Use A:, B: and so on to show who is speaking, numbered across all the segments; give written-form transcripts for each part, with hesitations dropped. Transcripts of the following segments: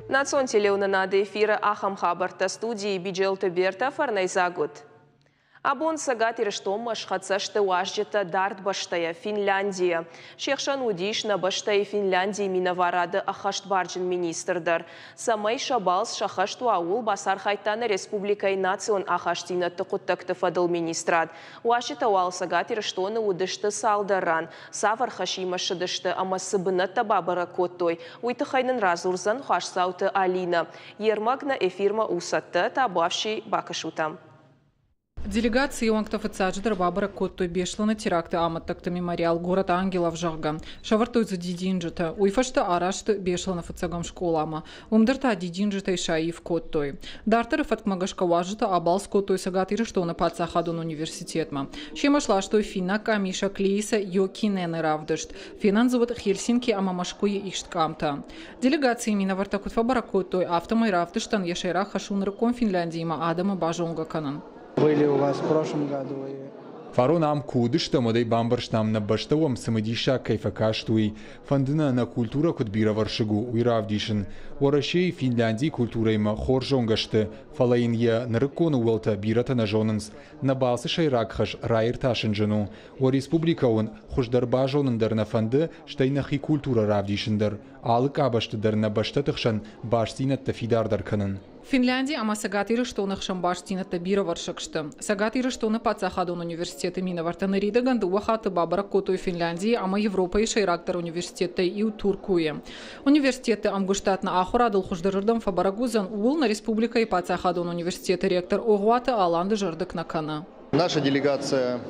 A: Национ телеуынынады эфиры ахӕм хабӕрттӕ студийы Биджелты Бертӕ фӕрнӕйдзаг уыд. Абон Цӕгат Ирыстонмӕ схӕццӕ сты уазджытӕ дард бӕстӕйӕ, Финляндийӕ. Се хсӕн уыдис нӕ бӕстӕйы Финляндийы минӕварады ӕххӕстбарджын министр дӕр. Цӕмӕй сӕ балц сӕххӕст уа, ууыл бацархайдта нӕ республикӕйы национ ахастдзинӕдты хъуыддӕгты фӕдыл министрад. Уазджытӕ уал Цӕгат Ирыстоны уыдысты цалдӕр ран. Цавӕр хӕсимӕ ссыдысты ӕмӕ цы бынӕттӕ бабӕрӕг кодтой, уый тыххӕй нын радзурдзӕн Хуасдзауты Алинӕ. Йе рмӕг нӕ эфирмӕ у цӕттӕ, табуафси, бакӕсут ӕм.
B: Делегацийы уӕнгтӕ фыццаджыдӕр бабӕрӕг кодтой Беслӕны теракты амӕттӕгты мемориал «Город ангелов», зӕгъгӕ. Сӕвӕрдтой дзы дидинджытӕ. Уый фӕстӕ араст Беслӕны фыццӕгӕм скъоламӕ. Уым дӕр та дидинджытӕй саив кодтой. Дарддӕры фӕткмӕ гӕсгӕ уазджытӕ абалц кодтой Цӕгат Ирыстоны паддзахадон университетмӕ. Семӕ сластой финнаг къамисӕг Леиса Йокинены равдыст. Фенӕн дзы уыд Хельсинки ӕмӕ Мӕскуыйы ист къамтӕ. Делегацийы минӕвӕрттӕ куыд фӕбӕрӕг кодтой, афтӕмӕй равдыстӕн йӕ сӕйраг хӕс у нырыккон Финляндиимӕ адӕмы базонгӕ кӕнын.
C: Были у вас в прошлом году и
D: Фарон ам куы уыдыстӕм, уӕд ӕй бамбӕрстам, нӕ бӕстӕ уӕм цымыдисаг кӕй фӕкаст, уый. Фӕнды нӕ, нӕ культурӕ куыд бирӕвӕрсыг у, уый равдисын. Уӕрӕсейы Финляндийы культурӕимӕ хорз зонгӕ сты, фӕлӕ йын йӕ нырыккон ууӕлтӕ бирӕтӕ нӕ зонынц. Нӕ балцы сӕйраг хӕс раиртасын зын у. Уӕ республикӕ уын хуыздӕр базонын дӕр нӕ фӕнды, стӕй нӕхи культурӕ равдисын дӕр, алы къабӕзты дӕр нӕ бӕстӕты хсӕн бастдзинӕдтӕ фидардӕр кӕнын.
B: Финлянди ӕмӕ Цӕгат Ирыстоны хсӕн бастдзинӕдтӕ бирӕвӕрсыг сты. Цӕгат Ирыстоны паддзахадон университеты минӕвӕрттӕ ныридӕгӕн дыууӕ хатты бабӕрӕг кодтой Финляндийы ӕмӕ Европӕйы сӕйрагдӕр университеттӕй иу Туркуйы. Университетты ӕмгуыстад нӕ ахуырадыл хуыздӕрырдӕм фӕбӕрӕг уыдзӕн, ууыл нӕ республикӕйы паддзахадон университеты ректор Огъуаты Алан дызӕрдыг нӕ кӕны.
E: Наша делегация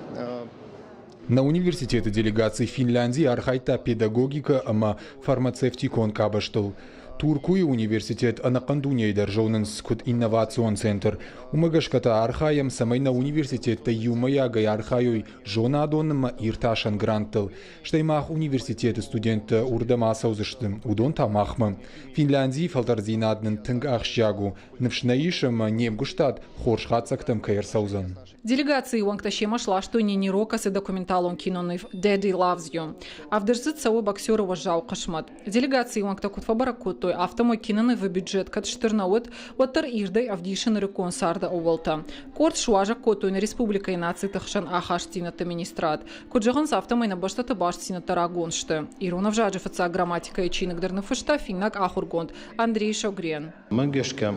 D: Нӕ университеты делегаци Финляндийы архайдта педагогикӕ ӕмӕ фармацевтикон къабӕзтыл. Туркуйы университет ӕнӕхъӕн дунейы дӕр зонынц куыд инновацион центр. Уымӕ гӕсгӕ та архайӕм, цӕмӕй нӕ университеттӕ иумӕйагӕй архайой зонадон ӕмӕ иртасӕн гранттыл. Стӕй мах университеты студенттӕ уырдӕм ацӕудзысты, уыдон та махмӕ. Финляндийы фӕлтӕрддзинад нын тынг ахсджиаг у. Ныфс нӕ ис ӕмӕ не мгуыстад хорз хатдзӕгтӕм кӕй ӕрцӕудзӕн.
B: Делегацийы уӕнгтӕ семӕ сластой Нини Рокосы документалон киноныв «Daddy Loves You». Ӕвдыст дзы цӕуы боксеры уӕззау хъысмӕт. Делегацийы уӕнгтӕ куыд фӕбӕрӕг кодтой, афтӕмӕй кинонывы бюджет кӕд стыр нӕ уыд, уӕддӕр ирдӕй ӕвдисы нырыккон царды ӕууӕлтӕ. Къорд суазӕг кодтой нӕ республикӕйы нациты хсӕн ахастдзинӕдты министрад. Куыд зӕгъынц, афтӕмӕй нӕ бӕстӕты бастдзинӕдтӕ рагон сты. Ирон ӕвзаджы фыццаг грамматикӕйы чиныг дӕр ныффыста финнаг ахуыргонд Андрей Шогрен.
F: Мӕн гӕсгӕ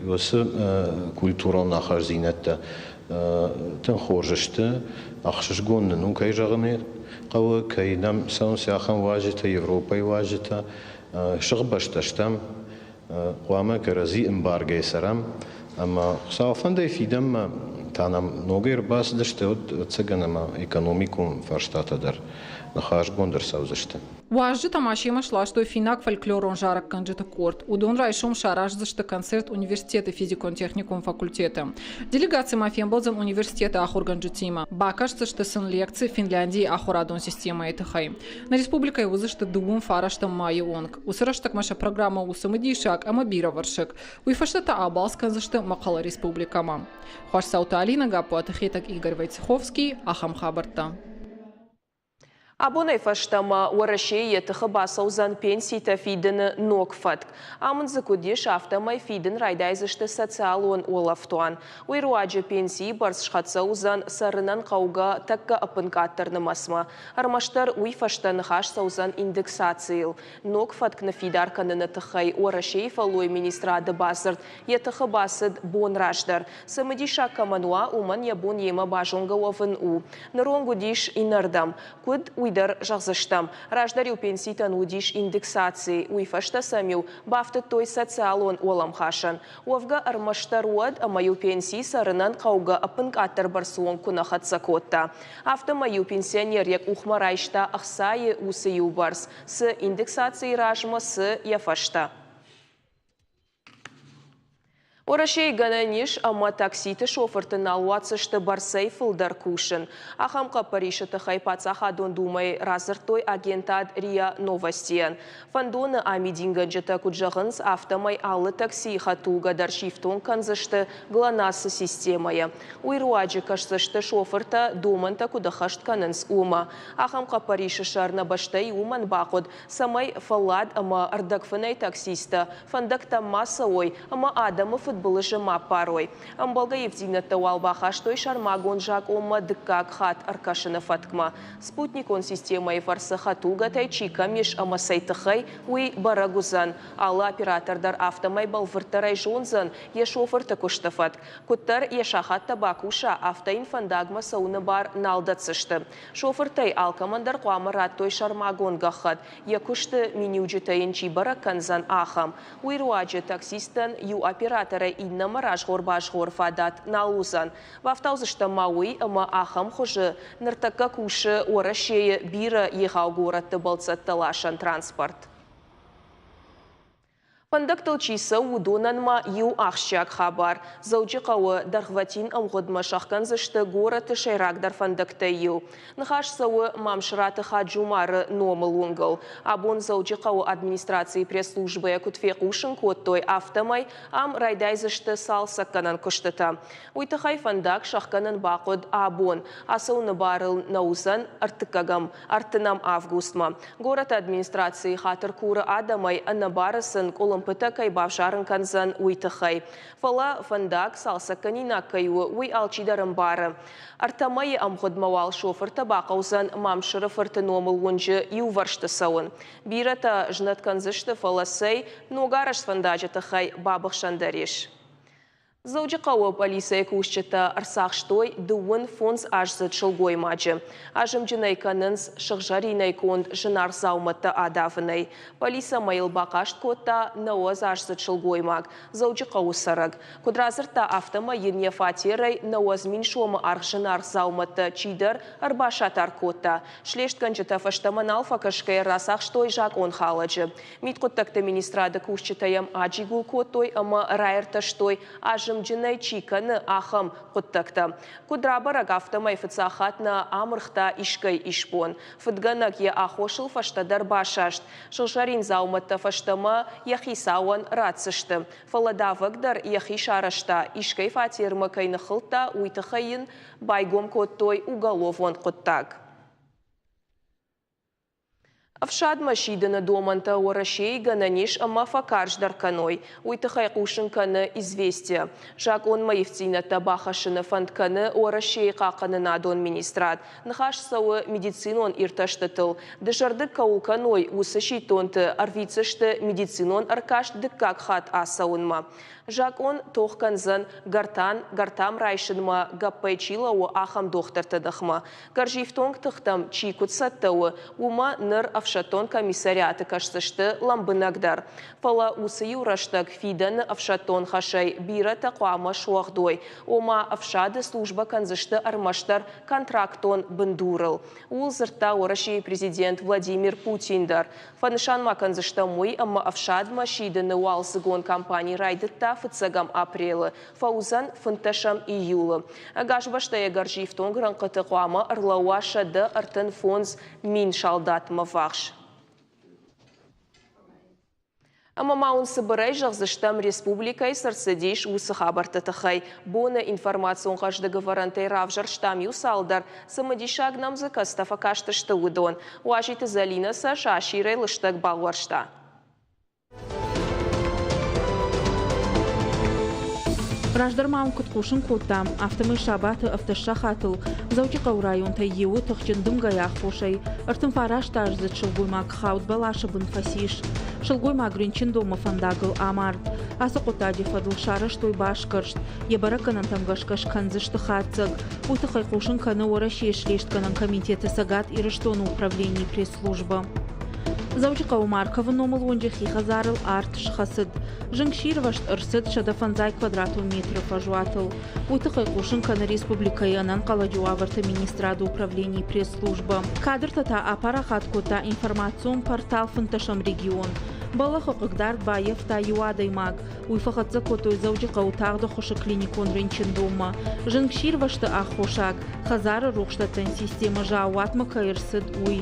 F: уыцы культурон ахастдзинӕдтӕ тынг хорз сты, ӕхсызгон нын у, кӕй зӕгъын ӕй хъӕуы, кӕй нӕм цӕуынц ахӕм уазджытӕ, Европӕйы уазджытӕ. Сыгъбӕстӕ стӕм, хъуамӕ кӕрӕдзи ӕмбаргӕ цӕрӕм ӕмӕ Хуыцауы фӕндӕй фидӕнмӕ та нӕм ногӕй ӕрбацыдысты, уӕд ӕцӕгӕн ӕмӕ экономикон фарстатӕ дӕр ныхасгонд ӕрцӕудзысты.
B: Уазджытӕ ма семӕ сластой финнаг фольклорон зарӕггӕнджыты къорд. Уыдон райсом сараздзысты концерт университеты физикон-техникон факультеты. Делегаци ма фембӕлдзӕн университеты ахуыргӕнджытимӕ. Бакӕсдзысты сын лекци Финляндийы ахуырадон системӕйы тыххӕй. Нӕ республикӕйы уыдзысты дыууын фарӕстӕм майы онг. Уыцы рӕстӕгмӕ сӕ программӕ у цымыдисаг ӕмӕ бирӕвӕрсыг. Уый фӕстӕ та абалц кӕндзысты Мӕхъӕлы республикӕмӕ. Хуасдзауты Алинӕ, Гаппуаты Хетӕг, Игорь Войцеховский. Ахӕм хабӕрттӕ.
A: Абонӕй фӕстӕмӕ Уӕрӕсейы йӕ тыхы бацӕудзӕн пенситӕ фидыны ног фӕтк. Амынд дзы куыд ис, афтӕмӕй фидын райдайдзысты социалон улӕфтуан. Уый руаджы пенсийы бӕрц схӕццӕ уыдзӕн цӕрынӕн хъӕугӕ тӕккӕ ӕппынкъаддӕр нымӕцмӕ. Ӕрмӕстдӕр уый фӕстӕ ныхас цӕудзӕн индексацийыл. Ног фӕтк ныффидар кӕныны тыххӕй Уӕрӕсейы фӕллойы министрады бадзырд йӕ тыхы бацыд бон раздӕр. Цымыдисаг кӕмӕн уа, уымӕн йӕ бон йемӕ базонгӕ уӕвын у. Ныронг уыдис иннӕрдӕм. Куыд, уый дӕр зӕгъдзыстӕм. Раздӕр-иу пенситӕн уыдис индексаци, уый фӕстӕ сӕм-иу бафтыдтой социалон уӕлӕмхасӕн. Уӕвгӕ ӕрмӕстдӕр уӕд, ӕмӕ-иу пенси цӕрынӕн хъӕугӕ ӕппынкъаддӕр бӕрцы онг куы нӕ хӕццӕ кодта. Афтӕмӕй-иу пенсионер йӕ къухмӕ райста ӕхцайы уыцы иу бӕрц, цы индексацийы размӕ, цы йӕ фӕстӕ. Уӕрӕсейы гӕнӕн ис, ӕмӕ такситы шофырты нал уадздзысты бӕрцӕй фылдӕр кусын. Ахӕм хъӕппӕрисы тыххӕй Паддзахадон Думӕйы радзырдтой агентад РИА Новости-йӕн. Фӕндоны амидингӕнджытӕ куыд зӕгъынц, афтӕмӕй алы таксийы хӕдтулгӕ дӕр сифтонг кӕндзысты ГЛОНАСС-ы системӕйӕ. Уый руаджы кӕсдзысты шофыртӕ домӕнтӕ куыд ӕххӕст кӕнынц, уымӕ. Ахӕм хъӕппӕрисы сӕр нӕ бӕстӕйы уымӕн бахъуыд, цӕмӕй фӕллад ӕмӕ ӕрдӕгфынӕй таксисттӕ фӕндӕгтӕм ма цӕуой ӕмӕ адӕмы фыдбылызы ма ппарой. Ӕмбӕлгӕ ивддзинӕдтӕ уал бахастой сӕрмагонд закъонмӕ дыккаг хатт ӕркӕсыны фӕткмӕ. Спутникон системӕйы фӕрцы хӕдтулгӕтӕй чи кӕм ис ӕмӕ цӕй тыххӕй, уый бӕрӕг уыдзӕн. Алы оператор дӕр афтӕмӕй бӕлвырддӕрӕй зондзӕн йӕ шофырты куысты фӕтк. Куыддӕр йӕ сахаттӕ бакуса, афтӕ йын фӕндагмӕ цӕуыны бар нал дӕтдзысты. Шофыртӕй алкӕмӕн дӕр хъуамӕ радтой сӕрмагонд гӕххӕтт, йӕ куысты миниуджытӕ йын чи бӕрӕг кӕндзӕн, ахӕм. Уый руаджы таксисттӕн иу операторӕй иннӕмӕ разгъор-базгъор фадат нал уыдзӕн. Бафтаудзыстӕм ма уый, ӕмӕ ахӕм хуызы ныртӕккӕ кусы Уӕрӕсейы бирӕ егъау горӕтты бӕлццӕттӕ ласӕн транспорт. Фӕндӕгтыл чи цӕуы, уыдонӕн ма иу ахсджиаг хабар. Дзӕуджыхъӕуы дӕргъвӕтин ӕмгъуыдмӕ сӕхгӕндзысты горӕты сӕйрагдӕр фӕндӕгтӕй иу. Ныхас цӕуы Мамсыраты Хаджумары номыл уынгыл. Абон Дзӕуджыхъӕуы администрацийы пресс-службӕйӕ куыд фехъусын кодтой, афтӕмӕй ам райдайдзысты цалцӕггӕнӕн куыстытӕ. Уый тыххӕй фӕндаг сӕхгӕнын бахъуыд абон. Ацӕуыны бар ыл нӕ уыдзӕн ӕртыккӕгӕм ӕртынӕм августмӕ. Горӕты администрацийы хатыр куры адӕмӕй, ӕнӕбары сын къуылымпытӕ кӕй бавзарын кӕндзӕн, уый тыххӕй. Фӕлӕ фӕндаг цалцӕггӕнинаг кӕй у, уый алчидӕр ӕмбары. Ӕртӕ мӕйы ӕмгъуыдмӕ уал шофыртӕ бахъӕудзӕн Мамсыры фырты номыл уынджы иувӕрсты цӕуын. Бирӕтӕ знӕт кӕндзысты, фӕлӕ цӕй, ногарӕзт фӕндаджы тыххӕй бабыхсӕн дӕр ис. Дзӕуджыхъӕуы пъӕлицӕйы кусджытӕ ӕрцахстой дыууын фондзаздзыд сылгоймаджы. Азымджын ӕй кӕнынц сыгъзӕринӕй конд зынаргъ дзаумӕттӕ адавынӕй. Пъӕлицӕмӕ йыл бахъаст кодта нӕуӕдзаздзыд сылгоймаг, Дзӕуджыхъӕуы цӕрӕг. Куыд радзырдта, афтӕмӕй йын йӕ фатерӕй 90 000 сомы аргъ зынаргъ дзаумӕттӕ чидӕр ӕрбасатар кодта. Слестгӕнджытӕ фӕстӕмӕ нал фӕкӕсгӕйӕ рацахстой закъонхалӕджы. Мидхъуыддӕгты министрады кусджытӕ йӕм аджигул кодтой ӕмӕ раиртӕстой, азымджынӕй чи кӕны, ахӕм хъуыддӕгтӕ. Куыд рабӕрӕг, афтӕмӕй фыццаг хатт нӕ амырхта искӕй исбон. Фыдгӕнӕг йӕ аххосыл фӕстӕдӕр басаст. Сыгъзӕрин дзаумӕттӕ фӕстӕмӕ йӕ хицауӕн ратдзысты. Фӕлӕ давӕг дӕр йӕхи сарӕзта, искӕй фатермӕ кӕй ныххылдта, уый тыххӕй йын байгом кодтой уголовон хъуыддаг. Ӕфсадмӕ сидыны домӕнтӕ Уӕрӕсейы гӕнӕн ис ӕмӕ фӕкарздӕр кӕной. Уый тыххӕй хъусын кӕны «Известия». Закъонмӕ ивддзинӕдтӕ бахӕссыны фӕнд кӕны Уӕрӕсейы хъахъхъӕнынадон министрад. Ныхас цӕуы медицинон иртӕстытыл. Дызӕрдыг кӕуыл кӕной, уыцы сидтонты ӕрвитдзысты медицинон ӕркаст дыккаг хатт ацӕуынмӕ. Закъон тох кӕндзӕн гӕртан, гӕртам райсынмӕ гӕппӕй чи лӕууы, ахӕм дохтырты ныхмӕ. Гӕрзифтонг тыхтӕм чи куыд цӕттӕ у, уымӕ ныр ӕфсӕддон комиссариаты кӕсдзысты лӕмбынӕгдӕр. Фӕлӕ уыцы-иу рӕстӕг фидӕны ӕфсӕддон хӕсӕй бирӕтӕ хъуамӕ суӕгъд уой, ома ӕфсады службӕ кӕндзысты ӕрмӕстдӕр контрактон бындурыл. Ууыл дзырдта Уӕрӕсейы президент Владимир Путин дӕр. Фӕнысан ма кӕндзыстӕм уый, ӕмӕ ӕфсадмӕ сидыны уалдзыгон кампани райдыдта фыццӕгӕм апрелы, фӕуыдзӕн фынддӕсӕм июлы. Ӕгас бӕстӕйы гӕрзифтонг рӕнхъыты хъуамӕ ӕрлӕууа 135 000 салдатмӕ ввахс. Ӕмӕ ма уын цыбырӕй зӕгъдзыстӕм, республикӕйы цы рцыдис, уыцы хабӕртты тыххӕй. Боны информацион хъӕздыг ӕвӕрӕнтӕй равзӕрстам иу цалдӕр, цымыдисаг нӕм дзы кӕцытӕ фӕкастысты, уыдон. Уазиты Зӕлинӕ сӕ сасирӕй лыстӕг балуӕрста.
E: Раздӕр ма уын куыд хъусын кодтам, афтӕмӕй сабаты ӕвдӕссахатыл Дзӕуджыхъӕуы районтӕй иуы тыхджын дымгӕйы аххосӕй 39-аздзыд сылгоймаг хауд бӕласы бын фӕцис. Сылгоймаг рынчындонмӕ фӕндагыл амард. Ацы хъуыддаджы фӕдыл сарӕзтой басгӕрст. Йӕ бӕрӕггӕнӕнтӕм гӕсгӕ скӕндзысты хатдзӕг. Уый тыххӕй хъусын кӕны Уӕрӕсейы слестгӕнӕн комитеты Цӕгат Ирыстоны управленийы пресс-службӕ. Дзӕуджыхъӕуы Марковы номыл уынджы хи хӕдзарыл арт схӕцыд. Зынгсирвӕзт ӕрцыд 150 квадратон метры фӕзуатыл. Уый тыххӕй хъусын кӕны республикӕйы ӕнӕнхъӕлӕджы уавӕрты министрады управленийы пресс-службӕ. Кадртӕ та апарахат кодта информацион портал фынддӕсӕм регион. Бӕллӕхы хъыгдард баййӕфта иу адӕймаг. Уый фӕхӕццӕ кодтой Дзӕуджыхъӕуы тагъд ӕххуысы клиникон рынчындонмӕ. Зынгсирвӕзты аххосаг, хӕдзары рухсдӕттӕн системӕ заууатмӕ кӕй ӕрцыд, уый.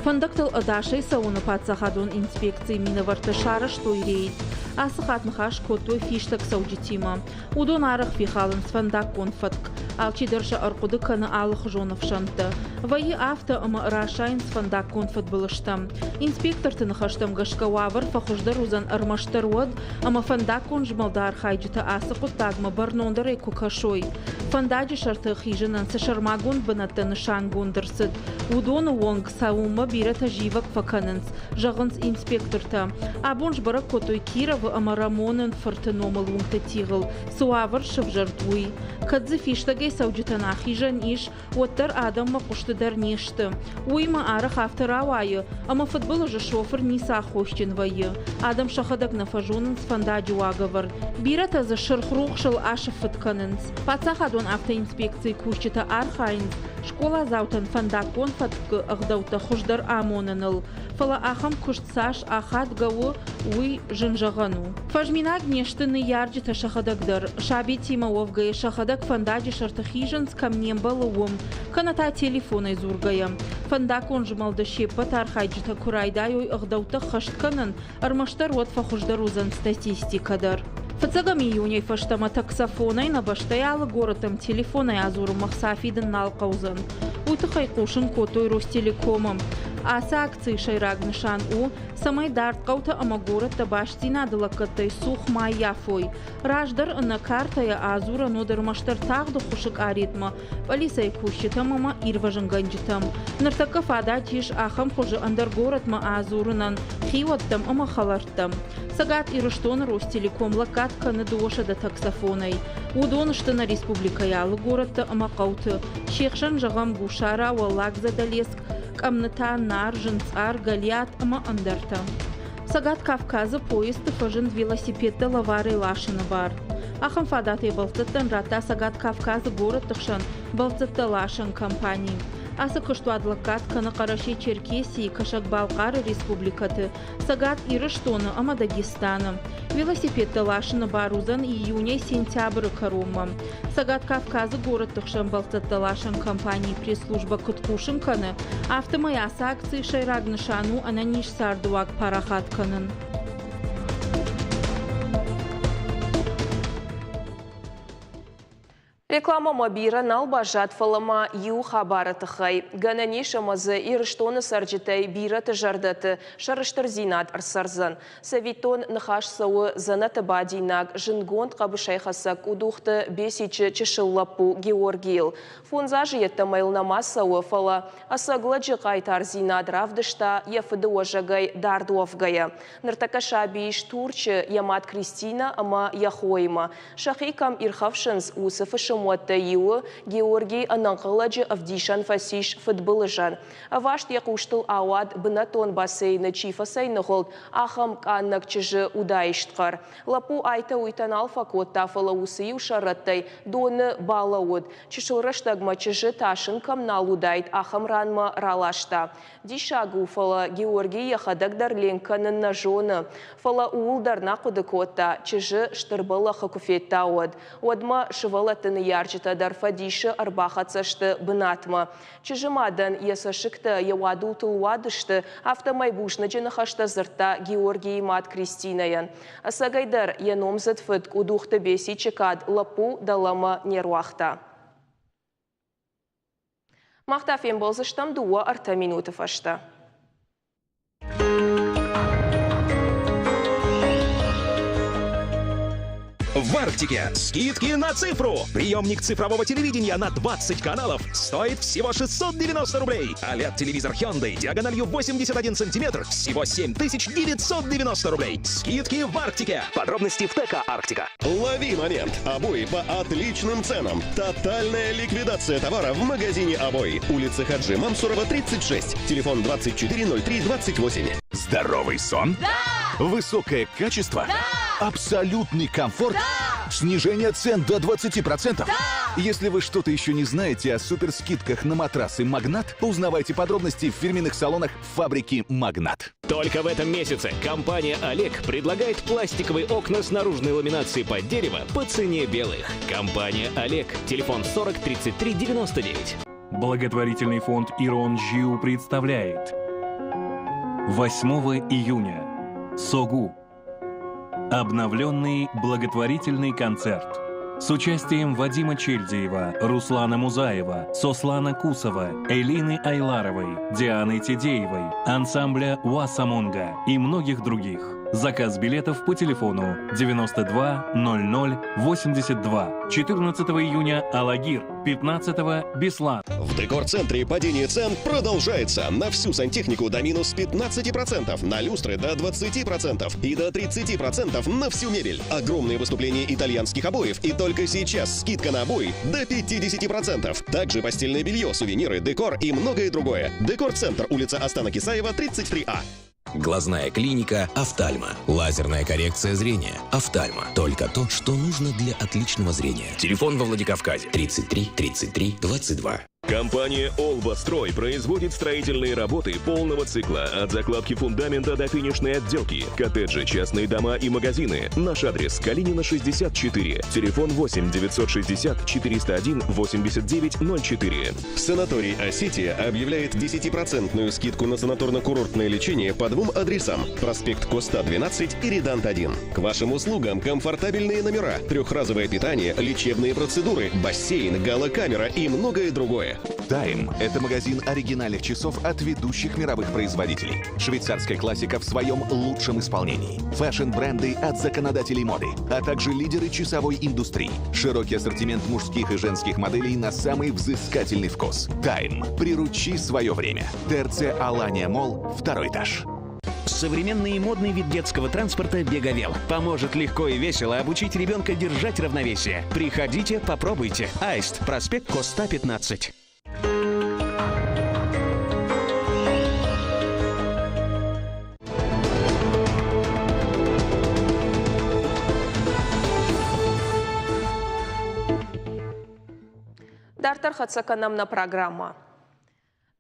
E: Фӕндӕгтыл ӕдасӕй цӕуыны паддзахадон инспекцийы минӕвӕрттӕ сарӕзтой рейд. Ацы хатт ныхас кодтой фистӕг цӕуджытимӕ. Уыдон арӕх фехалынц фӕндаггон фӕтк. Алчидӕр сӕ ӕрхъуыды кӕны алыхуызон ӕфсӕнттӕ. Вӕййы афтӕ, ӕмӕ расайынц фӕндаггон фыдбылызтӕм. Инспекторты ныхӕстӕм гӕсгӕ уавӕр фӕхуыздӕр уыдзӕн ӕрмӕстдӕр уӕд, ӕмӕ фӕндаггон змӕлды архайджытӕ ацы хъуыддагмӕ бӕрнондӕрӕй куы кӕсой. Фӕндаджы сӕрты хизынӕн цы сӕрмагонд бынӕттӕ нысангонд ӕрцыд, уыдоны онг цӕуынмӕ бирӕтӕ зивӕг фӕкӕнынц, зӕгъынц инспектортӕ. Абон сбӕрӕг кодтой Кировы ӕмӕ Рӕмонӕн фырты номыл уынгты тигъыл цы уавӕр сӕвзӕрд, уый. Кӕд дзы фистӕгӕй цӕуджытӕн ахизӕн ис, уӕддӕр адӕммӕ хъуысты дӕр не сты. Уыимӕ арӕх афтӕ рауайы, ӕмӕ фыдбылызы шофыр ницы аххосджын вӕййы. Адӕм сӕхӕдӕг нӕ фӕзонынц фӕндаджы уагӕвӕрд. Бирӕтӕ дзы сырх рухсыл асыффыт кӕнынц. Паддзахадон автоинспекцийы кусджытӕ архайынц, скъоладзаутӕн фӕндаггон фӕткы ӕгъдӕуттӕ хуыздӕр амоныныл. Фӕлӕ ахӕм куыст цас ахадгӕ у, уый зын зӕгъӕн у. Фӕзминаг не сты ныййарджытӕ сӕхӕдӕг дӕр. Сабитимӕ уӕвгӕйӕ сӕхӕдӕг фӕндаджы сӕрты хизынц, кӕм не мбӕлы, уым, кӕнӕ та телефонӕй дзургӕйӕ. Фӕндаггон змӕлды се ппӕт архайджытӕ куы райдайой ӕгъдӕуттӕ ххӕст кӕнын, ӕрмӕстдӕр уӕд фӕхуыздӕр уыдзӕн статистикӕ дӕр. Фыццӕгӕм июнӕй фӕстӕмӕ таксофонӕй нӕ бӕстӕйы алы горӕттӕм телефонӕй адзурынмӕ хца фидын нал хъӕудзӕн. Уый тыххӕй хъусын кодтой Ростелекомы. Ацы акцийы сӕйраг нысан у, цӕмӕй дард хъӕутӕ ӕмӕ горӕттӕ бастдзинады лӕггӕдтӕй цух ма ӕййафой. Раздӕр ӕнӕ картӕйӕ адзурӕн уыд ӕрмӕстдӕр тагъд ӕххуысы къаретмӕ, пъӕлицӕйы кусджытӕм ӕмӕ ирвӕзынгӕнджытӕм. Ныртӕккӕ фадат ис ахӕм хуызы ӕндӕр горӕтмӕ адзурынӕн, хиуӕттӕм ӕмӕ хӕлӕрттӕм. Цӕгат Ирыстоны Ростелеком лӕггад кӕны 200 таксофонӕй. Уыдон сты нӕ республикӕйы алы горӕттӕ ӕмӕ хъӕуты. Се хсӕн, зӕгъӕм, Гусара, Уӕллаг Задӕлеск, Къӕмнытӕ, Нар, Зынцъар, Гӕлиат ӕмӕ ӕндӕртӕ. Цӕгат Кавказы поездты фӕзынд велосипедтӕ лӕварӕй ласыны бар. Ахӕм фадатӕй бӕлццӕттӕн радта Цӕгат Кавказы горӕтты хсӕн бӕлццӕттӕ ласӕн компани. Ацы куыстуат лӕггад кӕны Хъӕрӕсе-Черкесийы, Кӕсӕг-Балхъары республикӕты, Цӕгат Ирыстоны ӕмӕ Дагестаны. Велосипедтӕ ласыны бар уыдзӕн июнӕй сентябры кӕронмӕ. Цӕгат Кавказы горӕтты хсӕн бӕлццӕттӕ ласӕн компанийы пресс-службӕ куыд хъусын кӕны, афтӕмӕй ацы акцийы сӕйраг нысан у ӕнӕниз цардыуаг парахат кӕнын.
A: Рекламӕмӕ бирӕ нал баззад, фӕлӕ ма иу хабары тыххӕй. Гӕнӕн ис ӕмӕ дзы Ирыстоны цӕрджытӕй бирӕты зӕрдӕты сӕрыстырдзинад ӕрцӕрдзӕн. Цӕвиттон, ныхас цӕуы дзӕнӕты бадинаг зындгонд хъӕбысӕйхӕцӕг Къудухты Бесичы чысыл лӕппу Георгийыл. Фондз азы йеддӕмӕ йыл нӕма цӕуы, фӕлӕ ӕцӕг лӕджы хъайтардзинад равдыста йӕ фыды уӕзӕгӕй дард уӕвгӕйӕ. Ныртӕккӕ саби ис Турчы йӕ мад Кристинӕ ӕмӕ йӕ хоимӕ. Сӕхи кӕм ирхӕфсынц, уыцы фысымуӕттӕй иуы Георгий ӕнӕнхъӕлӕджы ӕвдисӕн фӕцис фыдбылызӕн. Ӕваст йӕ хъустыл ауад, бынӕттон бассейны чи фӕцӕйныгъуылд, ахӕм къаннӕг чызджы удаист хъӕр. Лӕппу айтӕ-уыйтӕ нал фӕкодта, фӕлӕ уыцы иу сӕррӕттӕй доны балӕууыд. Чысыл рӕстӕгмӕ чызджы тасын кӕм нал уыдаид, ахӕм ранмӕ раласта. Диссаг у, фӕлӕ Георгий йӕхӕдӕг дӕр ленк кӕнын нӕ зоны. Фӕлӕ ууыл дӕр нӕ хъуыды кодта, чызджы стыр бӕллӕхы куы федта, уӕд. Уӕдмӕ сывӕллӕтты ныййарджытӕ дӕр фӕдисы ӕрбахӕццӕ сты бынатмӕ. Чызджы мадӕн йӕ цӕссыгтӕ йӕ уадултыл уадысты, афтӕмӕй бузныджы ныхӕстӕ дзырдта Георгийы мад Кристинӕйӕн. Ӕцӕгӕйдӕр, йӕ номдзыд фыд Къудухты Бесичы кад лӕппу дӕлӕмӕ не руагъта. Мах та фембӕлдзыстӕм дыууӕ-ӕртӕ минуты фӕстӕ.
G: В Арктике скидки на цифру. Приемник цифрового телевидения на 20 каналов стоит всего 690 рублей. А LED-телевизор Hyundai диагональю 81 сантиметр всего 7990 рублей. Скидки в Арктике. Подробности в ТК «Арктика».
H: Лови момент. Обои по отличным ценам. Тотальная ликвидация товара в магазине «Обои». Улица Хаджи Мамсурова, 36. Телефон 2403 28.
I: Здоровый сон?
J: Да!
I: Высокое качество?
J: Да!
I: Абсолютный комфорт?
J: Да!
I: Снижение цен до 20%? Да! Если вы что-то еще не знаете о суперскидках на матрасы «Магнат», узнавайте подробности в фирменных салонах фабрики «Магнат».
J: Только в этом месяце компания «Олег» предлагает пластиковые окна с наружной ламинацией под дерево по цене белых. Компания «Олег». Телефон 40 33 99.
K: Благотворительный фонд «Ирон Жиу» представляет 8 июня. Согу. Обновленный благотворительный концерт с участием Вадима Чельдиева, Руслана Музаева, Сослана Кусова, Элины Айларовой, Дианы Тедеевой, ансамбля Уасамонга и многих других. Заказ билетов по телефону 92 00 82. 14 июня Алагир, 15 Беслан.
H: В Декор-центре падение цен продолжается. На всю сантехнику до минус 15%, на люстры до 20% и до 30% на всю мебель. Огромные выступления итальянских обоев. И только сейчас скидка на обои до 50%. Также постельное белье, сувениры, декор и многое другое. Декор-центр, улица Астана Кисаева, 33А.
L: Глазная клиника «Офтальма». Лазерная коррекция зрения «Офтальма». Только то, что нужно для отличного зрения. Телефон во Владикавказе 33 33 22.
G: Компания «Олбастрой» производит строительные работы полного цикла от закладки фундамента до финишной отделки. Коттеджи, частные дома и магазины. Наш адрес – Калинина, 64. Телефон 8 960 401 89 04.
H: Санаторий «Осетия» объявляет 10% скидку на санаторно-курортное лечение по двум адресам. Проспект Коста, 12 и Редант, 1. К вашим услугам комфортабельные номера, трехразовое питание, лечебные процедуры, бассейн, галокамера и многое другое.
I: Тайм – это магазин оригинальных часов от ведущих мировых производителей. Швейцарская классика в своем лучшем исполнении. Fashion-бренды от законодателей моды, а также лидеры часовой индустрии. Широкий ассортимент мужских и женских моделей на самый взыскательный вкус. Тайм. Приручи свое время. ТРЦ «Алания Молл», второй этаж.
M: Современный и модный вид детского транспорта «Беговел» поможет легко и весело обучить ребенка держать равновесие. Приходите, попробуйте. Аист, проспект Коста, 15.
A: Дарддӕр хӕццӕ кӕнӕм нӕ программӕ.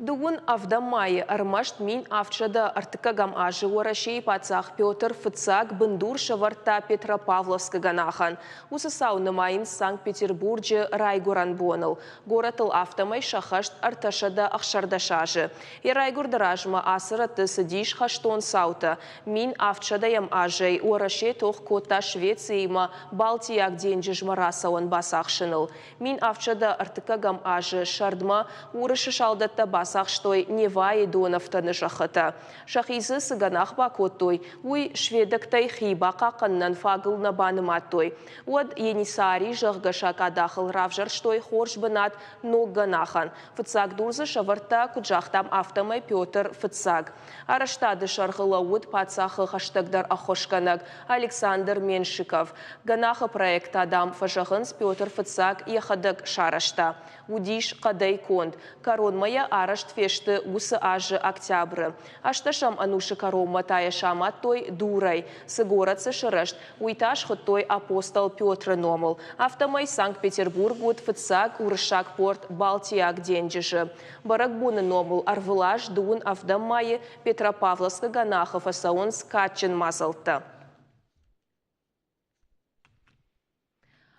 A: Дыууын ӕвдӕм майы ӕрмӕст 1703 азы Уӕрӕсейы паддзах Петр Фыццаг бындур сӕвӕрдта Петропавловскы гӕнахӕн. Уыцы цау нымайынц Санкт-Петербурджы райгуырӕн боныл. Горӕтыл афтӕмӕй сӕххӕст 316 азы. Йӕ райгуырды размӕ ацы рӕтты цыдис хӕстон цаутӕ. 1700 азӕй Уӕрӕсе тох кодта Швециимӕ Балтийаг денджызмӕ рацӕуӕн бацахсыныл. 1703 азы сӕрдмӕ уырысы салдӕттӕ бацахстой Невайы донӕфтӕны зӕххытӕ. Сӕхи дзы цы гӕнах бакодтой, уый шведӕгтӕй хи бахъахъхъӕнынӕн фагыл нӕ банымадтой. Уӕд Енисари, зӕгъгӕ, сакъадахыл равзӕрстой хорз бынат ног гӕнахӕн. Фыццаг дур дзы сӕвӕрдта, куыд загътам, афтӕмӕй Петр Фыццаг. Арӕзтады сӕргъы лӕууыд паддзахы хӕстӕгдӕр ӕххуысгӕнӕг Александр Меншиков. Гӕнахы проект та, дам, фӕзӕгъынц, Петр Фыццаг йӕхӕдӕг сарӕзта. Уыдис хъӕдӕй конд. Кӕронмӕ йӕ арӕзт фесты уыцы азы октябры. Ӕстдӕсӕм ӕнусы кӕронмӕ та йӕ самадтой дурӕй. Цы горӕт дзы сырӕзт, уый та схуыдтой апостол Петры номыл. Афтӕмӕй Санкт-Петербург уыд фыццаг уырыссаг порт Балтийаг денджызы. Бӕрӕгбоны номыл ӕрвылаз дыууын ӕвдӕм майы Петропавловскы гӕнахы фӕцӕуынц кадджын мадзӕлттӕ.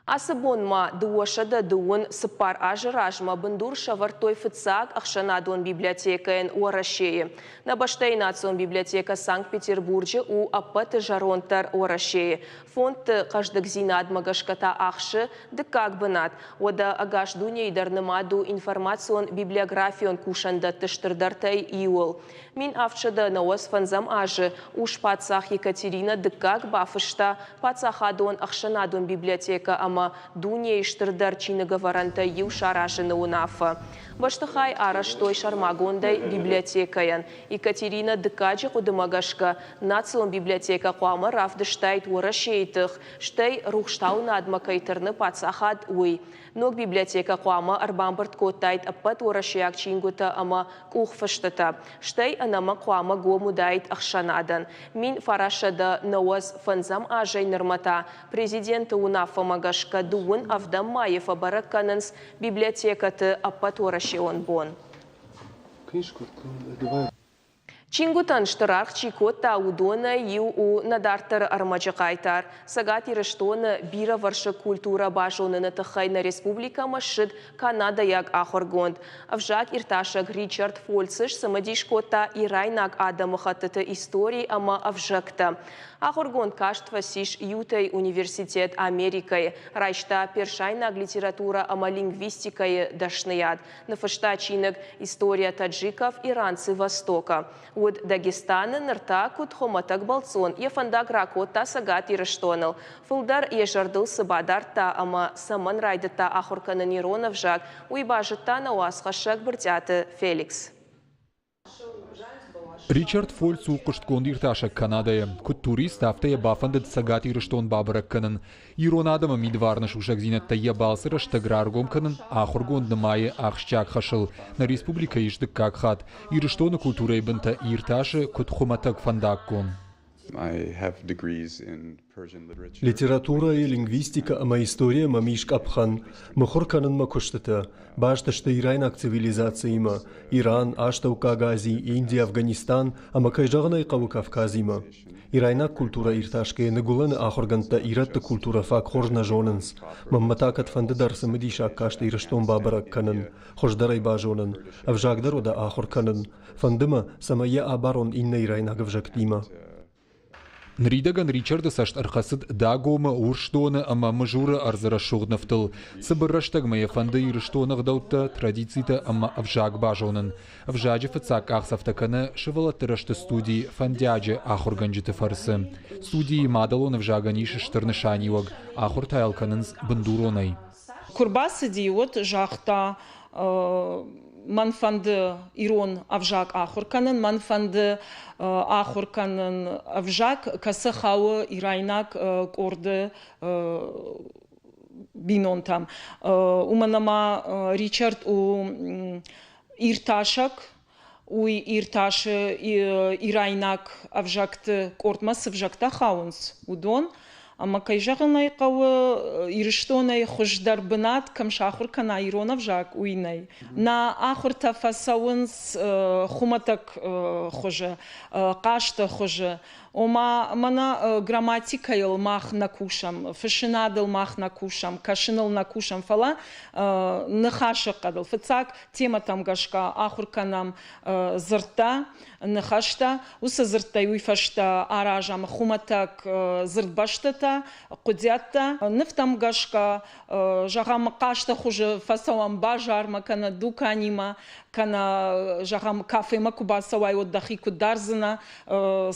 A: Ацы бон ма 224 азы размӕ бындур сӕвӕрдтой фыццаг ӕхсӕнадон библиотекӕйӕн Уӕрӕсейы. Нӕ бӕстӕйы национ библиотекӕ Санкт-Петербурджы у ӕппӕты зӕронддӕр Уӕрӕсейы. Фондты хъӕздыгдзинадмӕ гӕсгӕ та ахсы дыккаг бынат. Уӕдӕ ӕгас дунейы дӕр нымад у информацион-библиографион кусӕндӕтты стырдӕртӕй иуыл. 1795 азы ус-паддзах Екатерина Дыккаг бафыста паддзахадон ӕхсӕнадон библиотекӕ ӕмӕ ӕмӕ дунейы стырдӕр чиныгӕвӕрӕнтӕй иу саразыны уынаффӕ. Бӕстыхай арӕзтой сӕрмагондӕй библиотекӕйӕн. Екатерина Дыккаджы хъуыдымӕ гӕсгӕ, национ библиотекӕ хъуамӕ равдыстаид Уӕрӕсейы тых, стӕй рухстауынадмӕ кӕй тырны паддзахад, уый. Ног библиотекӕ хъуамӕ ӕрбамбырд кодтаид ӕппӕт уӕрӕсейаг чингуытӕ ӕмӕ къухфыстытӕ, стӕй ӕнӕмӕнг хъуамӕ гом уыдаид ӕхсӕнадӕн. 1995 азӕй нырмӕ та президенты уынаффӕмӕ гӕсгӕ дыууын ӕвдӕм майы фӕбӕрӕг кӕнынц библиотекӕты ӕппӕтуӕрӕсеон бон. Чингуытӕн стыр аргъ чи кодта, уыдонӕй иу у нӕ дарддӕры ӕрмӕджы хъайтар. Цӕгат Ирыстоны бирӕвӕрсыг культурӕ базоныны тыххӕй нӕ республикӕмӕ ссыд канадӕйаг ахуыргонд. Ӕвзаг иртасӕг Ричард Фольцы сцымыдис кодта ирайнаг адӕмыхӕттыты истори ӕмӕ ӕвзӕгтӕ. Ахуыргонд каст фӕцис Ютӕйы университет Америкӕйы, райста персайнаг литературӕ ӕмӕ лингвистикӕйы дӕсныйад. Ныффыста чиныг История таджиков иранцы Востока. Уыд Дагестаны, ныр та, куыд хуымӕтӕг бӕлццон, йӕ фӕндаг ракодта Цӕгат Ирыстоныл. Фылдӕр йӕ зӕрдыл цы бадардта ӕмӕ цӕмӕн райдыдта ахуыр кӕнын ирон ӕвзаг, уый базыдта нӕ уацхӕссӕг Брытъиаты Феликс.
D: Ричард Фольц у хъуыстгонд иртасӕг Канадӕйы. Куыд турист, афтӕ йӕ бафӕндыд Цӕгат Ирыстон бабӕрӕг кӕнын. Ирон адӕмы мидварны сусӕгдзинӕдтӕ йӕ балцы рӕстӕг раргом кӕнын ахуыргонд нымайы ахсджиаг хӕсыл. Нӕ республикӕйы ис дыккаг хатт. Ирыстоны культурӕйы бынтӕ иртасы куыд хуымӕтӕг фӕндаггон.
N: Литературӕйы, лингвистикӕ ӕмӕ историйӕ мӕм ис къӕпхӕн. Мыхуыр кӕнын мӕ куыстытӕ. Баст сты ирайнаг цивилизациимӕ, Иран, Астӕуккаг Ази, Инди, Афганистан ӕмӕ, кӕй зӕгъын ӕй хъӕуы, Кавказимӕ. Ирайнаг культурӕ иртасгӕйӕ Ныгуылӕны ахуыргӕндтӕ ирӕтты культурӕ фаг хорз нӕ зонынц. Мӕнмӕ та кӕдфӕнды дӕр цымыдисаг каст Ирыстон бабӕрӕг кӕнын, хуыздӕр ӕй базонын, ӕвзаг дӕр уӕдӕ ахуыр кӕнын. Фӕнды мӕ, цӕмӕй йӕ абарон иннӕ ирайнаг ӕвзӕгтимӕ.
D: Ныридӕгӕн Ричарды цӕст ӕрхӕцыд Дагомы, Урсдоны ӕмӕ Мызуры ӕрдзы рӕсугъд нывтыл. Цыбыр рӕстӕгмӕ йӕ фӕнды Ирыстоны ӕгъдӕуттӕ, традицитӕ ӕмӕ ӕвзаг базонын. Ӕвзаджы фыццаг къахдзӕфтӕ кӕны сывӕллӕтты рӕзты студи Фӕндиаджы ахуыргӕнджыты фӕрцы. Студийы мадӕлон ӕвзагӕн ис стыр нысаниуӕг, ахуыртӕ йыл кӕнынц бындуронӕй.
O: Куы рбацыди, уӕд загъта, мӕн фӕнды ирон ӕвзаг ахуыр кӕнын, мӕн фӕнды ахуыр кӕнын ӕвзаг, кӕцы хауы ирайнаг къорды бинонтӕм. Уымӕн ӕмӕ Ричард у иртасӕг, уый иртасы ирайнаг ӕвзӕгты къордмӕ цы взӕгтӕ хауынц, уыдон. Ӕмӕ кӕй зӕгъын ӕй хъӕуы, Ирыстонӕй хуыздӕр бынат кӕм сахуыр кӕна ирон ӕвзаг, уый нӕй. Нӕ ахуыртӕ фӕцӕуынц хуымӕтӕг хуызы, хъазты хуызы. Ома, мӕнӕ грамматикӕйыл мах нӕ кусӕм, фыссынадыл мах нӕ кусӕм, кӕсыныл нӕ кусӕм, фӕлӕ ныхасы хъӕдыл. Фыццаг темӕтӕм гӕсгӕ ахуыр кӕнӕм дзырдтӕ, ныхӕстӕ. Уыцы дзырдтӕй уый фӕстӕ аразӕм хуымӕтӕг дзырдбӕстытӕ, хъуыдиӕдтӕ. Нывтӕм гӕсгӕ, зӕгъӕм, хъазты хуызы фӕцӕуӕм базармӕ кӕнӕ дуканимӕ, кӕнӕ, зӕгъӕм, кафемӕ куы бацӕуай, уӕд дӕхи куыд дардзынӕ,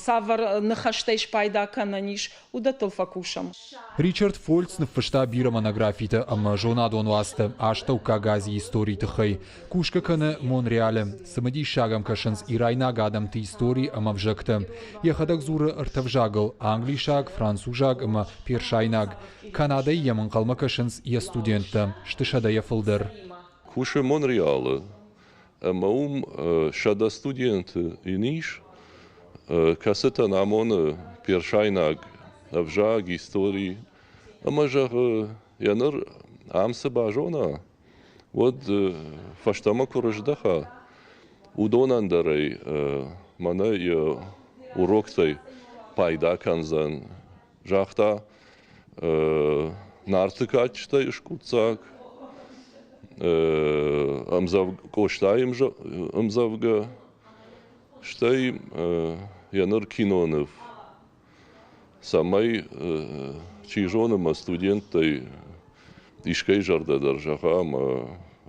O: цавӕр ныхӕстӕй спайда кӕнӕн ис, уыдӕттыл фӕкусӕм.
D: Ричард Фольц ныффыста бирӕ монографитӕ ӕмӕ зонадон уацтӕ Астӕуккаг Азийы историйы тыххӕй. Кусгӕ кӕны Монреалы. Цымыдисаг ӕм кӕсынц ирайнаг адӕмты истори ӕмӕ ӕвзӕгтӕ. Йӕхӕдӕг дзуры ӕртӕ взагыл – англисаг, французаг ӕмӕ персайнаг. Канадӕйы йӕм ӕнхъӕлмӕ кӕсынц йӕ студенттӕ, сты сӕдӕйӕ фылдӕр.
P: Кусы Монреалы ӕмӕ уым 100 студенты йын ис, кӕцытӕн амоны персайнаг ӕвзаг, истори ӕмӕ зӕгъы, йӕ ныр ам цы базона, уӕд фӕстӕмӕ куы рыздӕха, уыдонӕн дӕр ӕй мӕнӕ йӕ уроктӕй пайда кӕндзӕн, загъта Нарты кадджытӕй скъуыддзаг, Къостайы ӕмдзӕвгӕ, стӕй йӕ ныр киноныв, цӕмӕй, чи зоны, мӕ студенттӕй искӕй зӕрдӕ дӕр зӕгъа ӕмӕ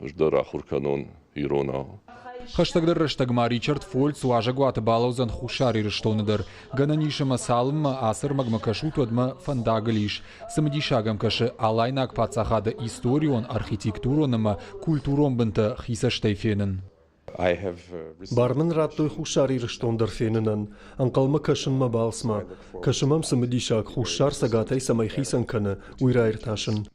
P: ӕз дӕр ахуыр кӕнон иронау.
D: Хӕстӕгдӕр рӕстӕг ма Ричард Фольц уазӕгуаты балӕудзӕн Хуссар Ирыстоны дӕр. Гӕнӕн ис ӕмӕ цалынмӕ ацы ӕрмӕгмӕ кӕсут, уӕдмӕ фӕндагыл ис. Цымыдисаг ӕм кӕсы Алайнаг паддзахады историон, архитектурон ӕмӕ культурон бынтӕ хи цӕстӕй фенын.
N: Бар мын радтой Хуссар Ирыстон дӕр фенынӕн. Ӕнхъӕлмӕ кӕсын мӕ балцмӕ. Кӕсы мӕм цымыдисаг, Хуссар Цӕгатӕй цӕмӕй хицӕн кӕны, уый раиртасын.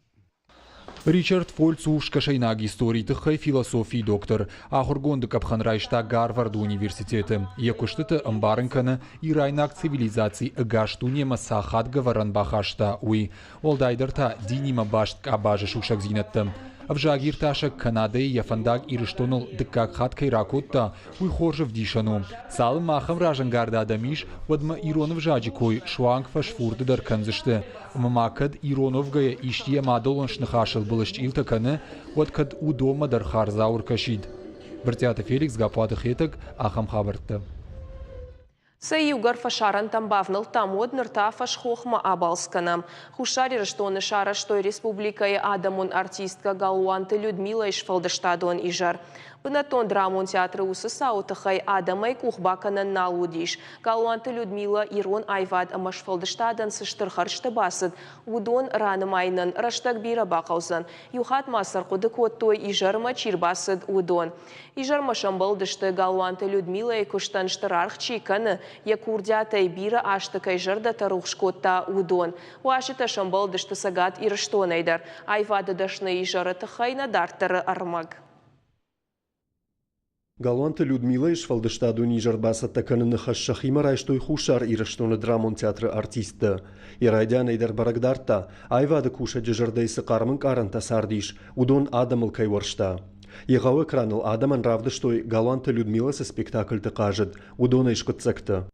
D: Ричард Фольц у скӕсӕйнаг историйы тыххӕй философийы доктор. Ахуыргонды къӕпхӕн райста Гарварды университеты. Йӕ куыстыты ӕмбарын кӕны, ирайнаг цивилизаци ӕгас дунемӕ цы ахадгӕ ӕвӕрӕн бахаста, уый. Уӕлдайдӕр та динимӕ баст къабазы сусӕгдзинӕдтӕ. Ӕвзагиртасӕг Канадӕйы йӕ фӕндаг Ирыстоныл дыккаг хатт кӕй ракодта, уый хорз ӕвдисӕн у. Цалынмӕ ахӕм разӕнгард адӕм ис, уӕдмӕ ирон ӕвзаджы кой суанг фӕсфурды дӕр кӕндзысты. Ӕмӕ ма кӕд ирон уӕвгӕйӕ исчи йӕ мадӕлон сныхасыл былысчъилтӕ кӕны, уӕд кӕд уыдонмӕ дӕр хардзау ӕркӕсид. Брытъиаты Феликс, Гаппуаты Хетӕг, ахӕм хабӕрттӕ.
A: Сӕ иугӕр фӕсарӕнтӕм бавнӕлдтам, уӕд ныр та фӕсхохмӕ абалц кӕнӕм. Хуссар Ирыстоны сарӕзтой республикӕйы адӕмон артисткӕ Галуанты Людмилӕйы сфӕлдыстадон изӕр. Бынӕттон драмон театры уыцы цауы тыххӕй адӕмӕй къух бакӕнӕн нал уыдис. Галуанты Людмилӕ ирон аивад ӕмӕ сфӕлдыстадӕн цы стыр хӕрзты бацыд, уыдон ранымайынӕн рӕстӕг бирӕ бахъӕудзӕн. Иу хатт ма сӕ ӕрхъуыды кодтой, изӕрмӕ чи рбацыд, уыдон. Изӕрмӕ сӕмбӕлдысты Галуанты Людмилӕйы куыстӕн стыр аргъ чи кӕны, йӕ курдиатӕй бирӕ азты кӕй зӕрдӕтӕ рухс кодта, уыдон. Уазджытӕ сӕмбӕлдысты Цӕгат Ирыстонӕй дӕр. Аивады дӕсны изӕры тыххӕй нӕ дарддӕры ӕрмӕг.
N: Галуанты Людмилӕйы сфӕлдыстадон изӕр бацӕттӕ кӕныны хӕс сӕхимӕ райстой Хуссар Ирыстоны драмон театры артисттӕ. Йӕ райдианӕй дӕр бӕрӕг дардта, аивады кусӕджы зӕрдӕйы цы хъарм ӕнкъарӕнтӕ цардис, уыдон адӕмыл кӕй уӕрста. Егъау экраныл адӕмӕн равдыстой, Галуанты Людмилӕ цы спектакльты хъазыд, уыдонӕй скъуыддзӕгтӕ.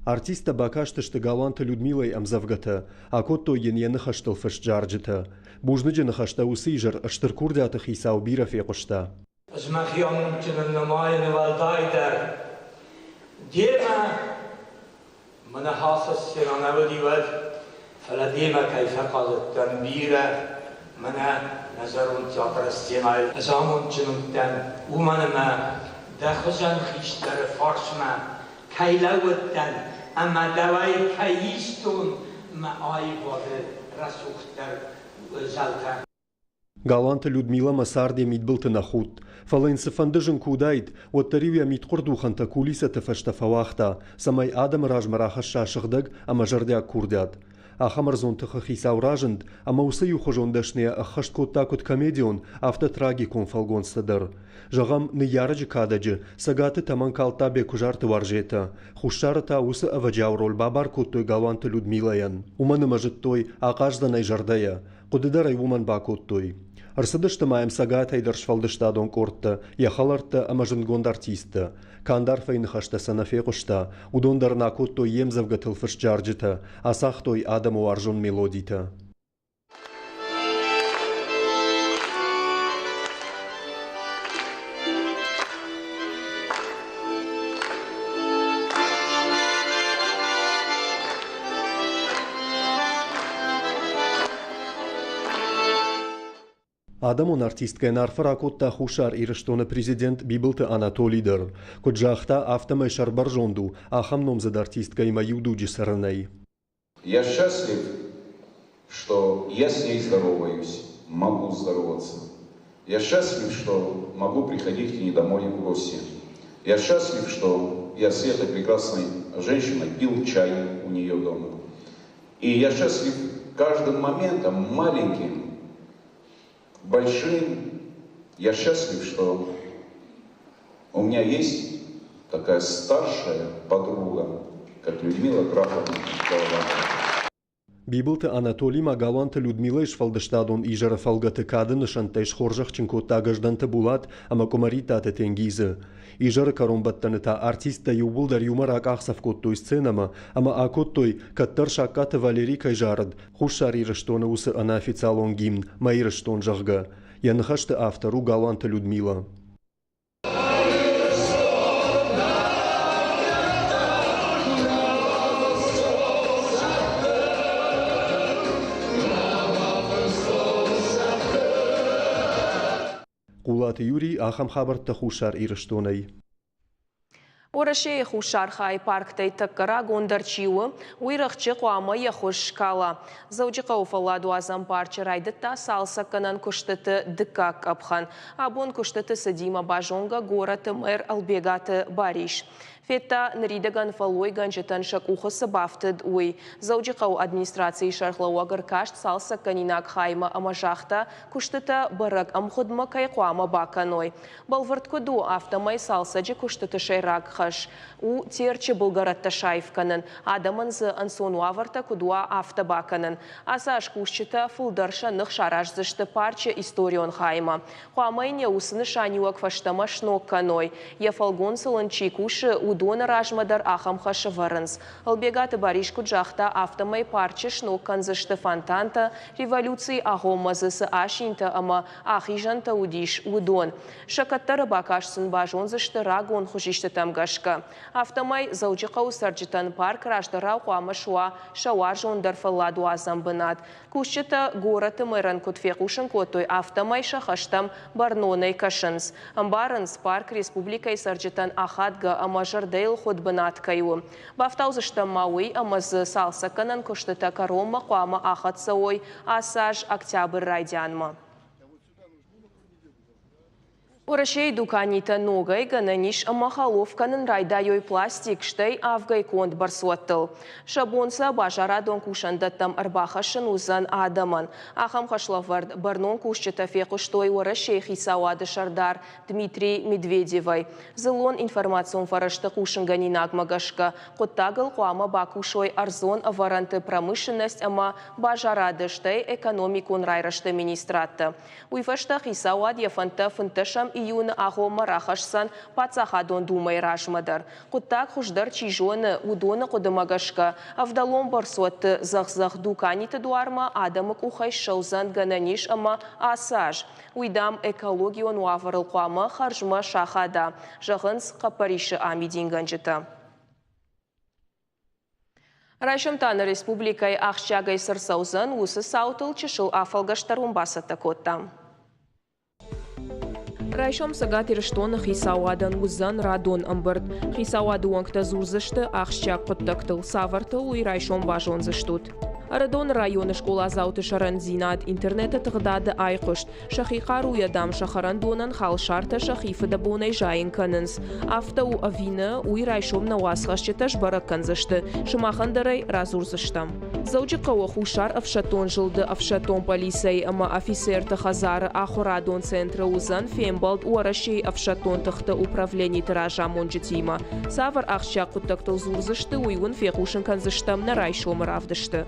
N: Артисттӕ бакастысты Галуанты Людмилӕйы ӕмдзӕвгӕтӕ, акодтой йын йӕ ныхӕстыл фыст зарджытӕ. Бузныджы ныхӕстӕ уыцы изӕр стыр курдиаты хицау бирӕ фехъуыста.
Q: Ӕз мӕхи амондджыныл нымайын уӕлдайдӕр. Демӕ мӕ ныхасы сценӕ нӕ уыди уӕд, фӕлӕ демӕ кӕй фӕхъазыдтӕн бирӕ, мӕнӕ нӕ зӕронд театры сценӕйыл ӕз амондджын уыдтӕн, уымӕн ӕмӕ дӕ хуызӕн хистӕры фарсмӕ кӕй лӕууыдтӕн ӕмӕ дӕуӕй кӕй истон мӕ аивады рӕсугъддӕр зӕлтӕ.
N: Галуанты Людмилӕ мӕ цард йӕ мидбылты нӕ худт, фӕлӕ йын цыфӕнды зын куы уыдаид, уӕддӕр-иу йӕ мидхъуырдухӕнтӕ кулисӕты фӕстӕ фӕуагъта, цӕмӕй адӕмы размӕ рахӕсса сыгъдӕг ӕмӕ зӕрдиаг курдиат. Ахӕм ӕрдзон тыхы хицау разынд, ӕмӕ уыцы иухуызон дӕсныйӕ ӕххӕст кодта куыд комедион, афтӕ трагикон фӕлгонцтӕ дӕр. Зӕгъӕм, ныййарӕджы кадӕджы Цӕгаты тӕмӕн калдта Беккуызарты Уарзетӕ, Хуссары та уыцы ӕвӕджиау роль бабар кодтой Галуанты Людмилӕйӕн. Уымӕн ӕмӕ зыдтой, ахъаздзӕн ӕй зӕрдӕйӕ, хъуыды дӕр ӕй уымӕн бакодтой. Ӕрцыдысты ма йӕм Цӕгатӕй дӕр сфӕлдыстадон къордтӕ, йӕ хӕлӕрттӕ ӕмӕ зындгонд артисттӕ. Канд арфӕйы ныхӕстӕ сӕ нӕ фехъуыста, уыдон дӕр ын акодтой йе мдзӕвгӕтыл фыст зарджытӕ, ацагътой адӕмы уарзон мелодитӕ. Адӕмон артисткӕйӕн арфӕ ракодта Хуссар Ирыстоны президент Бибылты Анатоли дӕр. Куыд загъта, афтӕмӕй сӕрбӕрзонд у, ахӕм номдзыд артисткӕимӕ иу дуджы цӕрынӕй.
R: Я счастлив, что я с ней здороваюсь, могу здороваться. Я счастлив, что могу приходить к ней домой в гости. Я счастлив, что я с этой прекрасной женщиной пил чай у нее дома. И я счастлив каждым моментом, маленьким, большим. Я счастлив, что у меня есть такая старшая подруга, как Людмила Графовна Голованова.
N: Бибылты Анатоли ма Галуанты Людмилӕйы сфӕлдыстадон изӕры фӕлгӕты кады нысӕнттӕй схорзӕхджын кодта Гӕздӕнты Булат ӕмӕ Къуымӕриттаты Тенгизы. Изӕры кӕронбӕттӕны та артисттӕ иууылдӕр иумӕ ракъахдзӕф кодтой сценӕмӕ ӕмӕ акодтой, кӕддӕр Сагкаты Валери кӕй зарыд, Хуссар Ирыстоны уыцы ӕнӕофициалон гимн «Мӕ Ирыстон», зӕгъгӕ. Йӕ ныхӕсты автор у Галуанты Людмилӕ. Хъулаты Юрий ахӕм хабӕрттӕ Хуссар Ирыстонӕй.
A: Уӕрӕсейы хуссар хайы парктӕй тӕккӕ рагондӕр чи у, уый рӕхджы хъуамӕ йӕ хуыз скала. Дзӕуджыхъӕуы фӕлладуадзӕн парчы райдыдта цалцӕггӕнӕн куыстыты дыккаг къӕпхӕн. Абон куыстыты цыдимӕ базонгӕ горӕты мэр Ӕлбегаты Барис. Федта, ныридӕгӕн фӕллойгӕнджытӕн сӕ къухы цы бафтыд, уый. Дзӕуджыхъӕуы администрацийы сӕргълӕууӕг ӕркаст цалцӕггӕнинаг хаймӕ ӕмӕ загъта, куыстытӕ бӕрӕг ӕмгъуыдмӕ кӕй хъуамӕ бакӕной. Бӕлвырд куыд у, афтӕмӕй цалцӕджы куыстыты сӕйраг хӕс у Терчы былгӕрӕттӕ саив кӕнын, адӕмӕн дзы ӕнцон уавӕртӕ куыд уа, афтӕ бакӕнын. Ацы аз кусджытӕ фылдӕр сӕ ных сараздзысты парчы историон хаймӕ. Хъуамӕ йын йӕ уыцы нысаниуӕг фӕстӕмӕ сног кӕной. Йӕ фӕлгонцыл ын чи кусы, уыдоны размӕ дӕр ахӕм хӕс ӕвӕрынц. Ӕлбегаты Барис куыд загъта, афтӕмӕй парчы сног кӕндзысты фонтантӕ, революцийы агъоммӕ дзы цы асинтӕ ӕмӕ ахизӕнтӕ уыдис, уыдон. Сӕ кӕддӕры бакаст сын базондзысты рагон хуызистытӕм гӕсгӕ. Афтӕмӕй Дзӕуджыхъӕуы цӕрджытӕн парк раздӕрау хъуамӕ суа сӕ уарзондӕр фӕлладуадзӕн бынат. Кусджытӕ горӕты мэрӕн куыд фехъусын кодтой, афтӕмӕй сӕ хӕстӕм бӕрнонӕй кӕсынц. Ӕмбарынц, парк республикӕйы цӕрджытӕн ахадгӕ ӕмӕ зӕрдӕйыл хуыд бынат кӕй у. Бафтаудзыстӕм ма уый, ӕмӕ дзы цалцӕггӕнӕн куыстытӕ кӕронмӕ хъуамӕ ахӕццӕ уой ацы аз октябры райдианмӕ. Уӕрӕсейы дуканитӕ ногӕй гӕнӕн ис ӕмӕ хӕлоф кӕнын райдайой пластик, стӕй авгӕй конд бӕрцуӕттыл. Сӕ бон сӕ базарадон кусӕндӕттӕм ӕрбахӕссын уыдзӕн адӕмӕн. Ахӕм хӕслӕвӕрд бӕрнон кусджытӕ фехъуыстой Уӕрӕсейы хицауады сӕрдар Дмитрий Медведевӕй. Дзыллон информацион фӕрӕзты хъусынгӕнинагмӕ гӕсгӕ, хъуыддагыл хъуамӕ бакусой ӕрдзон ӕвӕрӕнты промышленность ӕмӕ базарады, стӕй экономикон райрӕзты министрадтӕ. Уый фӕстӕ хицауад йӕ фӕндтӕ фынддӕсӕм июны агъоммӕ рахӕсдзӕн Паддзахадон Думӕйы размӕ дӕр. Хъуыддаг хуыздӕр чи зоны, уыдоны хъуыдымӕ гӕсгӕ, ӕвдӕлон бӕрцуӕтты дзӕгъ-дзӕгъ дуканиты дуармӕ адӕмы къухӕй ссӕудзӕн гӕнӕн ис ӕмӕ ацы аз. Уый, дам, экологион уавӕрыл хъуамӕ хӕрзмӕ сахада, зӕгъынц хъӕппӕрисы амидингӕнджытӕ. Райсом та нӕ республикӕйы ахсджиагӕй цы рцӕудзӕн, уыцы цаутыл чысыл афӕлгӕст дӕр уым бацӕттӕ кодтам. Райсом Цӕгат Ирыстоны хицауадӕн уыдзӕн радон ӕмбырд. Хицауады уӕнгтӕ дзурдзысты ахсджиаг хъуыддӕгтыл, цавӕртыл, уый райсом базондзыстут. Ӕрыдоны районы скъоладзауты сӕрӕндзинад интернеты тыгъдады айхъуыст. Сӕхи хъаруйӕ, дам, сӕ хӕрӕндонӕн халсартӕ сӕхи фыдӕбонӕй зайын кӕнынц. Афтӕ у ӕви нӕ, уый райсом нӕ уацхӕсджытӕ сбӕрӕг кӕндзысты. Сымахӕн дӕр ӕй радзурдзыстӕм. Дзӕуджыхъӕуы Хуссар ӕфсӕддон зылды ӕфсӕддон пъӕлицӕйы ӕмӕ офицерты хӕдзары ахуырадон центры уыдзӕн фембӕлд Уӕрӕсейы ӕфсӕддон тыхты управлениты разамонджытимӕ. Цавӕр ахсджиаг хъуыддӕгтыл дзурдзысты, уый уын фехъусын кӕндзыстӕм нӕ райсомы равдысты.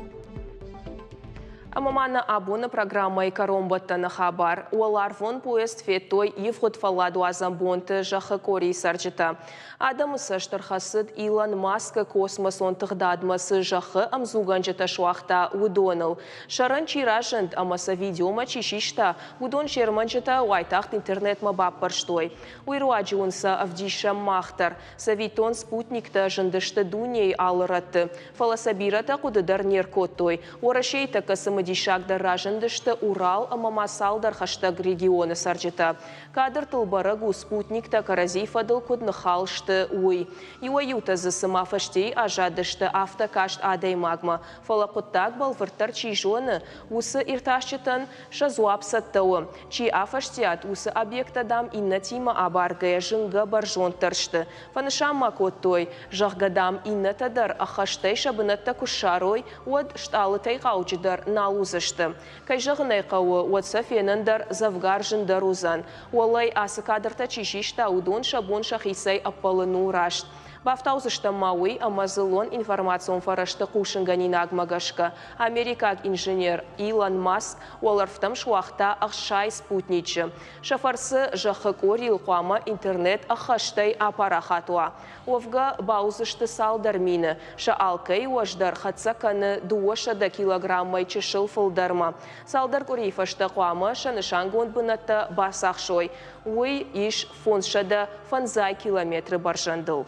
A: Ӕмӕ ма нӕ абоны программӕйы кӕронбӕттӕны хабар. Уӕларвон поезд федтой ивгъуыд фӕлладуадзӕн бонты зӕххы къорийы цӕрджытӕ. Адӕмы цӕст ӕрхӕцыд Илон Маскы космосон тыгъдадмӕ цы зӕххы ӕмдзугӕнджытӕ суагъта, уыдоныл. Сӕрӕн чи разынд ӕмӕ сӕ видеомӕ чи систа, уыдон се рмӕджытӕ уайтагъд интернетмӕ баппӕрстой. Уый руаджы уын сӕ ӕвдисӕм мах дӕр. Цӕвиттон, спутниктӕ зындысты дунейы алы рӕтты, фӕлӕ сӕ бирӕтӕ хъуыды дӕр не ркодтой. Уӕрӕсейы тӕккӕ цымыдисагдӕр разындысты Урал ӕмӕ ма цалдӕр хӕстӕг регионы цӕрджытӕ. Кадртыл бӕрӕг у, спутниктӕ кӕрӕдзи фӕдыл куыд ныххал сты, уый. Иуӕй-иутӕ дзы цыма фӕстейы аззадысты, афтӕ каст адӕймагмӕ. Фӕлӕ хъуыддаг бӕлвырддӕр чи зоны, уыцы иртасджытӕн сӕ дзуапп цӕттӕ у. Чи афӕстиат, уыцы объекттӕ, дам, иннӕтимӕ абаргӕйӕ зынгӕ бӕрзонддӕр сты. Фӕнысан ма кодтой, зӕгъгӕ, дам, иннӕтӕ дӕр ӕххӕстӕй сӕ бынӕттӕ куы ссарой, уӕд стъалытӕй хъауджыдӕр нал уыдзысты. Кӕй зӕгъын ӕй хъӕуы, уӕд сӕ фенын дӕр дзӕвгар зындӕр уыдзӕн. Уӕллӕй, ацы кадртӕ чи систа, уыдон сӕ бон сӕхицӕй ӕппӕлын у раст. Бафтаудзыстӕм ма уый, ӕмӕ дзыллон информацион фӕрӕзты хъусынгӕнинагмӕ гӕсгӕ, америкаг инженер Илон Маск уӕлӕрвтӕм суагъта 60 спутничы. Сӕ фӕрцы зӕххы къорийыл хъуамӕ интернет ӕххӕстӕй апарахат уа. Уӕвгӕ, бауыдзысты цалдӕр мины. Сӕ алкӕй уӕз дӕр хӕццӕ кӕны 200 килограммӕй чысыл фылдӕрмӕ. Цалдӕр къуырийы фӕстӕ хъуамӕ сӕ нысангонд бынӕттӕ бацахсой. Уый ис 550 километры бӕрзӕндыл.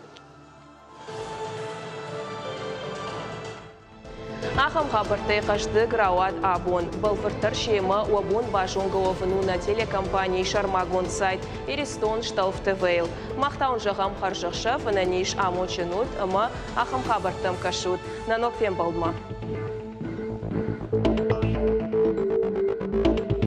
A: Ахӕм хабӕрттӕй хъӕздыг рауад абон. Бӕлвырддӕр семӕ уӕ бон базонгӕ уӕвын у нӕ телекомпанийы сӕрмагонд сайт Иристон Столф ТВ-йыл. Мах та уын зӕгъӕм хӕрзӕхсӕв, ӕнӕниз, амондджын ут ӕмӕ ахӕм хабӕрттӕм кӕсут. Нӕ ног фембӕлдмӕ!